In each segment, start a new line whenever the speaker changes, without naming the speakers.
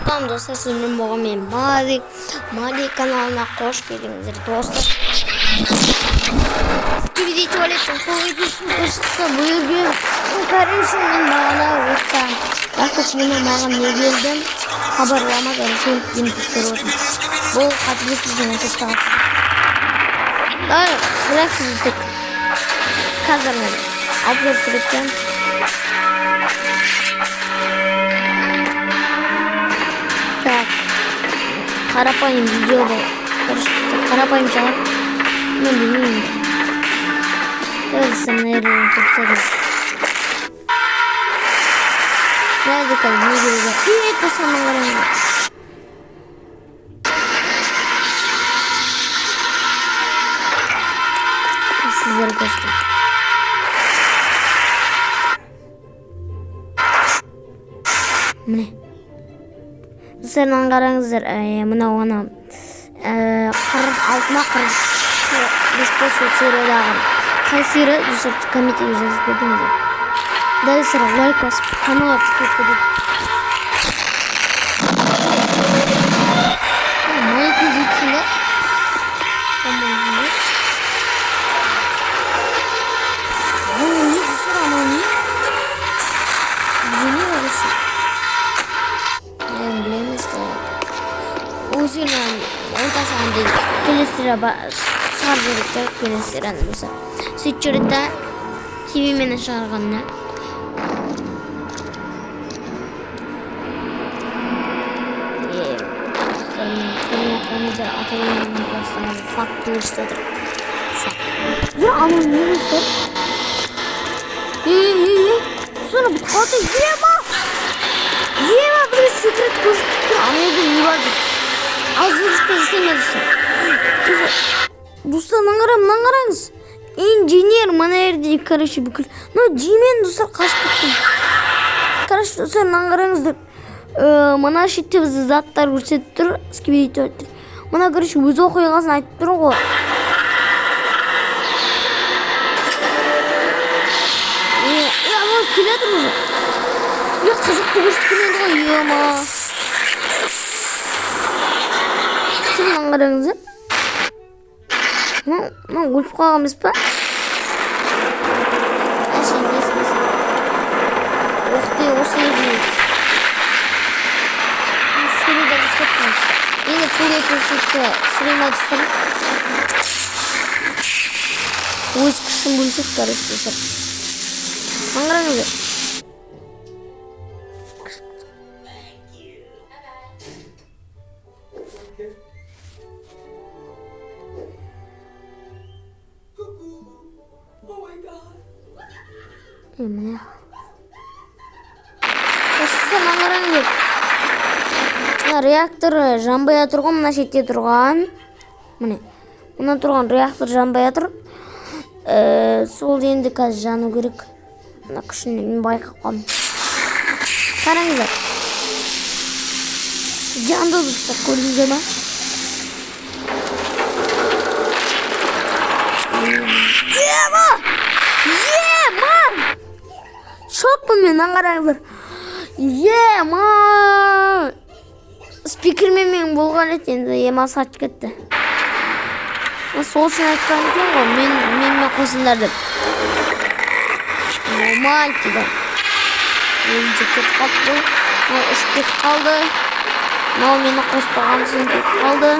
Welcome достар, сіздермен болған мен Мадик. Мадик каналына қош келдіңіздер, достар. Скибиди туалеттің қойдысын шықса бүгін. Короче, мен бағана отта рахат, маған не келді? Хабарлама, короче, мен тексеріп отырмын. Бұл қателеспесем 14 сағат. Давай, бірақ түсірсек. Қазір мен обзор түсіріп. Так, қарапайым видео бұл. Короче, қарапайым шығар. Мен білмеймін. Давай, наверное, повторю. Давайте қазір не керек? Это самое главное. Сіздер көрсетемін. Міне. Достар, мынаны қараңыздар. Мынау ана 46 ма, 45 па, сол сериядағы. Қай серия, достар, комментарий жазып кетіңіздер. Да, достар, лайк басып, каналға тіркеліп кетейік. Майкл Джексон да? Анау не, достар, анау не? Бізде не бар осы? Мен білеміз. Ол серияның ортасы андай келесі серия шығарып жібереді да, келесі серияны болса. Сөйтіп жүреді да, ТВ менен шығарғанына. Достар, мен көрмей қойыңыздар, ата-аналарының бастаған факт көрсетіп отыр. Факт. Е, анау не, достар? Ей, ей, ей, соны бітіп қалды. Ема! Ема, бір секрет көрсетіп тұр. Анау не бар деп. Озвучка жасаймын, достар. Достар, мынаны қара, мынаны қараңыз. Инженер мына жерде, короче, бүкіл. Ну, Джимен, достар, қашып кеткен. Короче, достар, мынаны қараңыздар. Мына шетте бізде заттар көрсетіп тұр. Скибиди туалеттер. Мына, короче, өз оқиғасын айтып тұр ғой. Е, е, анау келе жатыр уже. Е, қызықты көрсеткен еді ғой, ема. Сіз мынаны қараңыздар. Мынау өліп қалған емес па? Әшейін несі несі. Ух ты, осы жерде. Серияда көрсетіп. Енді келетін сүтті түсіре ма, достар? Өз күшін бөлсек, короче, достар. Мынаны қараңыздар.
Oh my God.
Е, міне. Достар, мынаны қараңыздар. Мына реактор жанбай жатыр ғой, мына шетте тұрған. Міне. Мына тұрған реактор жанбай жатыр. Сол енді қазір жану керек. Мына күшін мен байқап қалдым. Қараңыздар. Жанды, достар, көрдіңіздер ма? Ема! Ема! Шокпын мен, мынаны қараңыздар. Ема! Спикермен мен болған еді, енді ема сатып кетті. Сол үшін айтқан екен ғой, мен менімен қосыңдар деп. Болмайды дейді. Өзінше кетіп қалды бұл. Мынау ұшып кетіп қалды. Мынау мені қоспаған соң кетіп қалды.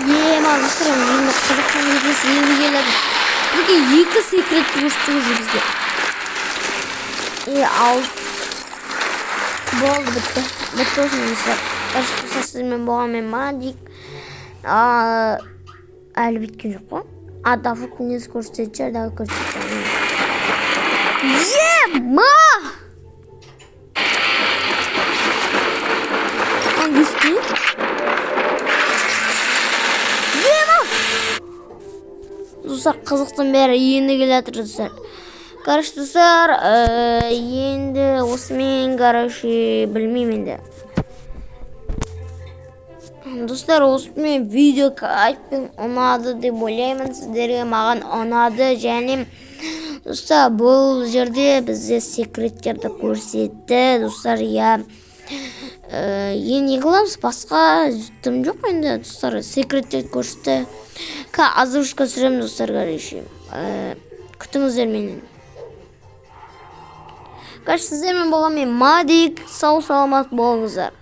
Ема, достар, енді қызықтың екіншісі енді келеді. Бізге екі секретті көрсетті уже бізге. Е, ал. Болды, бітті. Бітті осымен, достар. Короче, достар, сізбен болған мен Мадик. Әлі біткен жоқ қой. А, Дафук несі көрсететін шығар, давай көрсететін. Ема! Английский? Ема! Достар, қызықтың бәрі енді келе жатыр, достар. Короче, достар, енді осымен, короче, білмеймін енді. Достар, осымен видео кайфпен ұнады деп ойлаймын сіздерге. Маған ұнады және Достар, бұл жерде бізде секреттерді көрсетті, достар, иә. Енді не қыламыз? Басқа дым жоқ енді, достар, секреттерді көрсетті. Озвучка түсіремін, достар, короче. Күтіңіздер менен. Короче, сіздермен болған мен, Мадик. Сау саламат болыңыздар.